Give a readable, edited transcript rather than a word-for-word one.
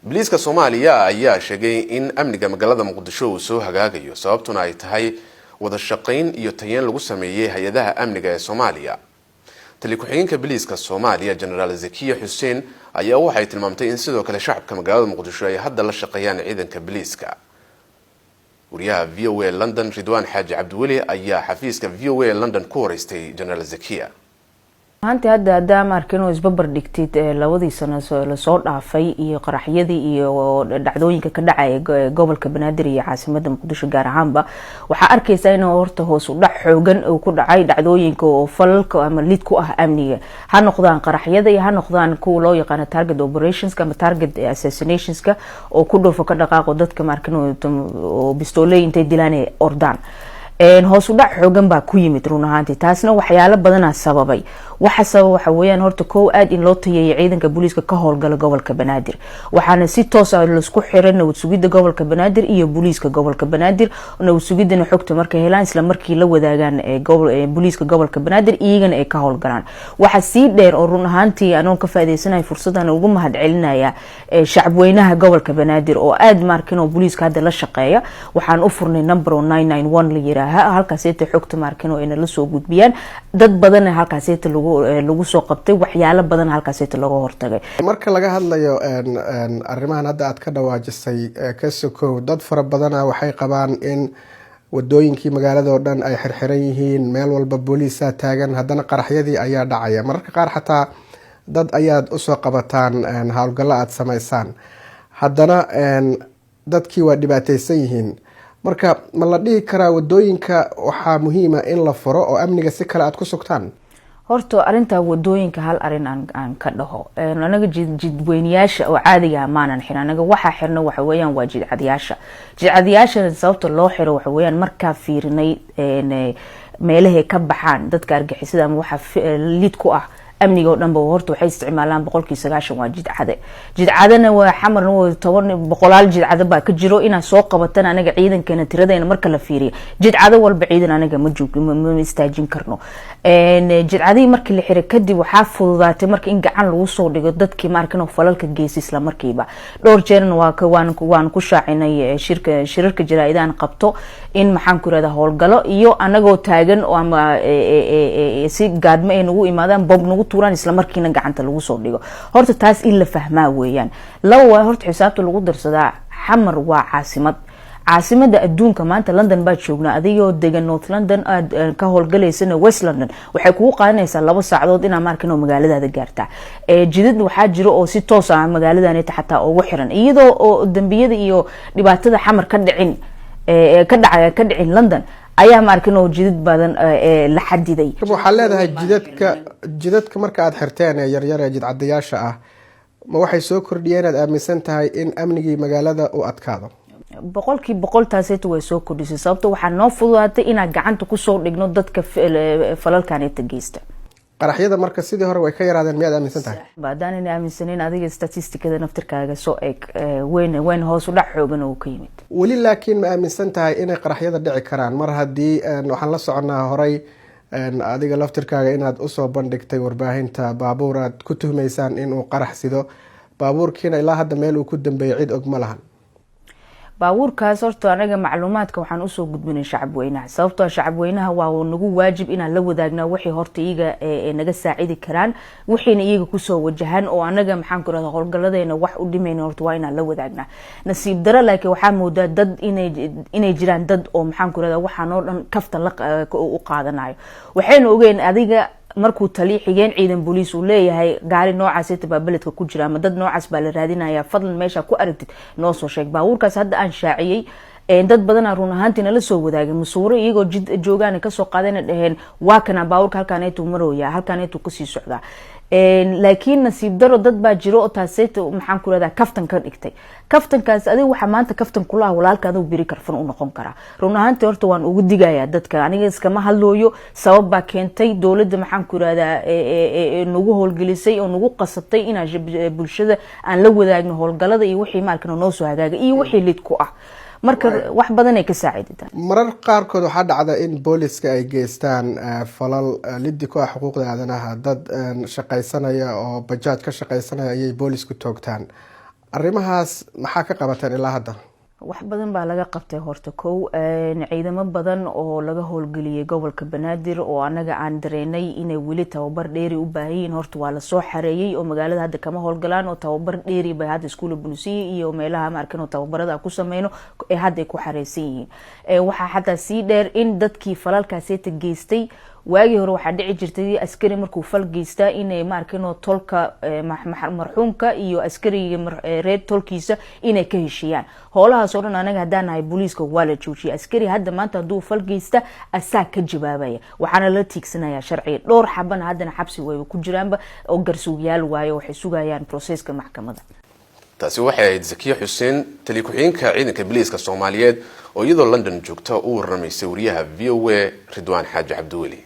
Biliiska Soomaaliya ayaa sheegay in amniga magaalada Muqdisho uu soo hagaagayo, sababtuna ay tahay wada shaqayn iyo tayeen lagu sameeyey hay-adaha amniga ee Soomaaliya. Tali ku-xigeenka biliiska Soomaaliya, Jenaraal Zakiya Xuseen, ayaa waxay tilmaamtay in sidoo kale shacabka magaalada Muqdisho ay hadda la shaqeeyaan ciidanka biliiska. Wariyaha VOA London, Ridwaan Xaaji Cabdiweli, ayaa xafiiska VOA London ku horeystay Jenaraal Zakiya. Maanta hadda haddaa ma arkin oo isbabar dhigtid 2dii sano lasoo dhaafay iyo qaraxyadii iyo dhacdooyinka ka dhacaya gobolka Banaadir iyo caasimada Muqdisho gaar ahaanba, waxaa arkaysaa in horta hoos u dhac xoogan uu ku dhacay dhacdooyinka oo falalka ama lid ku ah amniga, ha noqdaan qaraxyada iyo ha noqdaan kuwa loo yaqaano target operationska ama target assassinationska oo ku dhufo ka dhaqaaqo dadka, ma arkin, oo bistooley intay dilaan ay ordaan. Hoos u dhac xoogan baa ku yimid run ahaantii. Taasna waxyaalo badanaa sababay. Waxa sababa waxa weeyaan horta kow, aada in loo tayeeyo ciidanka booliiska ka howlgala gobolka Banaadir. Waxaana si toos ah laisku xiray nabad sugidda gobolka Banaadir iyo booliiska gobolka Banaadir. Nabad sugiddana xogta markay helaan, isla markii la wadaagaan booliiska gobolka Banaadir, iyagana ay ka howlgalaan. Waxa sii dheer oo run ahaantii anoon ka faaideysanaya fursadan ugu mahad celinaya shacabweynaha gobolka Banaadir oo aada maarkin oo booliiska hadda la shaqeeya. Waxaan u furnay number oo 991 la yiraaha. Halkaaseeta xogta maarkin oo ayna la soo gudbiyaan. Dad badanna halkaaseeta lagu soo qabtay, waxyaalo badan halkaaseeta looga hortagay. Marka laga hadlayo arrimahan hadda aad ka dhawaajisay ka sokow, dad fara badana waxay qabaan in wadooyinkii magaalada oo dhan ay xirxiran yihiin, meel walba booliisaa taagan, haddana qaraxyadii ayaa dhacaya. Mararka qaar xataa dad ayaad usoo qabataan howlgallo aada samaysaan, haddana dadkii waa dhibaateysan yihiin. Marka ma la dhihi karaa wadooyinka waxaa muhiima in la furo oo amniga si kale aada ku sugtaan? Horta arinta wadooyinka hal arin aan ka dhaho. Anaga jidweynayaasha oo caadiga maanan xirin. Anaga waxaa xirna waxa weeyaan waa jidcadyaasha. Jidcadyaashana sababta loo xiro waxa weeyaan markaa fiirinay meelahay ka baxaan dadka argixisada ama waxa lid ku ah amniga oo dhan ba, horta waxay isticmaalaan 90% waa jidcade. Jidcadana waa Xamarna waa toban boqolaal jidcado baa ka jiro. Inaad soo qabatan anaga ciidankeena tiradeena marka la fiiriyo, jidcado walba ciidan anaga ma joog, ma istaajin karno. Jidcadihii markii la xiray kadib, waxaa fududaatay marka in gacan lagu soo dhigo dadkii maarkan falalka geysay isla markiiba. Dhowr jeerna waan ku shaacinay shirka shirarka jaraa-idaan qabto in, maxaan ku irahda, howlgalo iyo anagoo taagan ama si gaadmo ay nagu imaadaan, bob nagu tuuraan, isla markiina gacanta lagu soo dhigo. Horta taas in la fahmaa weeyaan. Laba, waa horta xisaabta lagu darsadaa, Xamar waa caasimad, caasimada adduunka. Maanta London baad joognaa, adigoo degan North London aad ka howlgalaysana West London, waxay kugu qaadanaysaa 2 saacadood inaa maarkan oo magaaladaada gaartaa. Jidad waxaa jiro oo si toos ah magaaladanita xataa ugu xiran, iyadoo oo dambiyada iyo dhibaatada Xamar ka dhicin, ka dhaca, ka dhicin London, ayaa maarkan oo jidad badan la xadiday. Waxaa leedahay jidadka marka aada xirteen ee yaryar ee jidcadayaasha ah, ma waxay soo kordhiyeen inaad aaminsan tahay in amnigii magaalada uu adkaado? 100% taaseeta way soo kordhisay, sababto waxaa noo fududaatay inaan gacanta kusoo dhigno dadka falalkaneta geysta. Qaraxyada marka sidii hore way ka yaraadeen, miyaad aaminsan tahay? Haddaanan aaminsaneyn, adiga statisticada naftirkaaga soo eeg. Weyn weyn hoos u dhac xoogan oo ka yimid. Weli laakiin ma aaminsan tahay inay qaraxyada dhici karaan mar haddii waxaan la soconaa horay adiga laftirkaaga inaad usoo bandhigtay warbaahinta baabuur aad ku tuhmaysaan inuu qarax sido, baabuurkiina ilaa hadda meel uu ku dambeeyay cid og ma lahan? Baabuurkaas horta anaga macluumaadka waxaan usoo gudbinay shacabweynaha, sababtoo shacabweynaha waa nagu waajib inaan la wadaagnaa wixii horta iyaga naga saacidi karaan, wixiina iyaga kusoo wajahan oo anaga, maxaan ku rahda, howlgaladeena wax u dhimayna, horta waa inaan la wadaagnaa. Nasiib daro laakiin waxaa moodaa dad inay jiraan dad oo, maxaan ku rahda, waxaan oo dhan kafta la u qaadanayo. Waxaynu ogeen adiga markuu tali xigeen ciidan booliis uu leeyahay gaari noocaas baa beledka ku jira ama dad noocaas baa la raadinaya, fadlan meesha ku aragtid noo soo sheeg. Baabuurkaas hadda aan shaaciyey, dad badanaa run ahaantii nala soo wadaagay masuuro iyagoo jid joogaan kasoo qaadayna, dhaheen waa kana baabuurka, halkaaneetuu marooya, halkaaneetuu kasii socdaa. Laakiin nasiib daro dad baa jiro oo taaseeta, maxaan ku rahdaa, kaftan ka dhigtay. Kaftankaas adiga waxaa maanta kaftan kula ah walaalka adigu biri karfan u noqon karaa. Run ahaantii horta waan ugu digayaa dadka. Aniga iskama hadlooyo, sabab baa keentay dowladda, maxaan ku rahdaa, nagu howlgelisay oo nagu qasabtay inaan bulshada aan la wadaagno howlgalada iyo wixii maarkan noo soo hagaaga iyo wixii lid ku ah. Marka wax badan ay ka saaciditaa. Marar qaarkood waxaa dhacda in booliska ay geystaan falal liddi ku ah xuquuqda aadanaha. Dad shaqaysanaya oo bajaaj ka shaqaysanaya ayay boolisku toogtaan. Arrimahaas maxaa ka qabateen ilaa hadda? Wax badan baa laga qabtay. Horta kow, ciidamo badan oo laga howlgeliyay gobolka Banaadir oo anaga aan dareenay inay weli tababar dheeri u baahan yihiin, horta waa lasoo xareeyay oo magaalada hadda kama howlgalaan, oo tababar dheeri bay hadda iskuula bulisiya iyo meelaha maarkan oo tababarada ku sameyno ee hadda ay ku xareysan yihiin. Waxaa xataa sii dheer in dadkii falalkaaseeta geystay, waagii hore waxaa dhici jirtay askari markuu fal geystaa inay maarkino tolka marxuumka iyo askariga reer tolkiisa inay ka heshiiyaan. Howlahaas oo dhan anaga haddaan nahay booliiska waa la joojiyay. Askari hadda maanta hadduu fal geysta, asaa ka jawaabaya, waxaana la tiigsanaya sharciga. Dhowr xabana haddana xabsi wayba ku jiraanba oo garsuugyaal waayo, waxay sugayaan processka maxkamadda. Taasi waxay ahayd Zakiya Xuseen, taliya ku-xigeenka ciidanka biliiska Soomaaliyeed, oo iyadoo London joogta u waramaysay wariyaha VOA Ridwaan Xaaji Cabdiweli.